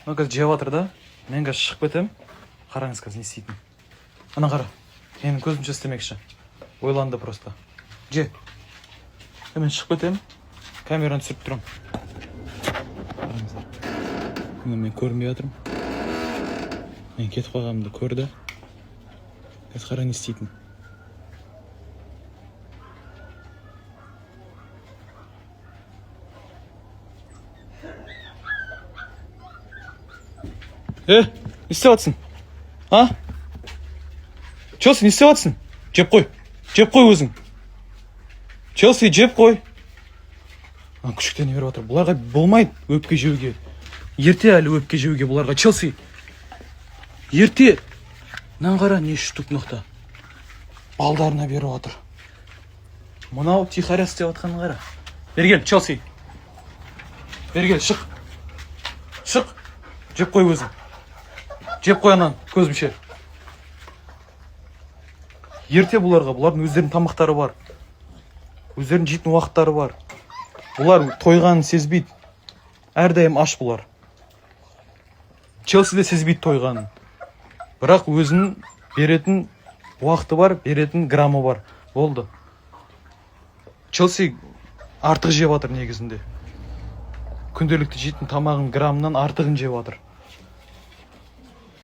Мынау қазір жеп жатыр да, мен қазір шығып кетемін. Қараңыз, қазір не істейтінін. Ана қара, менің көзімше істемекші, ойланды просто. Же. Мен шығып кетемін, камераны түсіріп тұрамын. Қараңыздар, міне, мен көрінбей жатырмын. Мен кетіп қалғанымды көрді. Қазір қара, не істейтінін. Е, не істеп жатсың, а, Челси? Не істеп жатсың? Жеп қой, жеп қой өзің, Челси, жеп қой. Ана күшіктене беріп жатыр. Бұларға болмайды өпке жеуге, ерте әлі өпке жеуге бұларға. Челси, ерте. Мынаны қара, неше штук мына балдарына беріп жатыр. Мынау тихаря істеп жатқанын қара. Бері кел, Челси, бері кел. Шық, шық, жеп қой өзің, жеп қой ананы көзімше. Ерте бұларға, бұлардың өздерінің тамақтары бар, өздерінің жейтін уақыттары бар. Бұлар тойғанын сезбейді, әрдайым аш бұлар. Челси де сезбейді тойғанын, бірақ өзінің беретін уақыты бар, беретін граммы бар, болды. Челси артық жеп жатыр негізінде, күнделікті жейтін тамағын граммнан артығын жеп жатыр.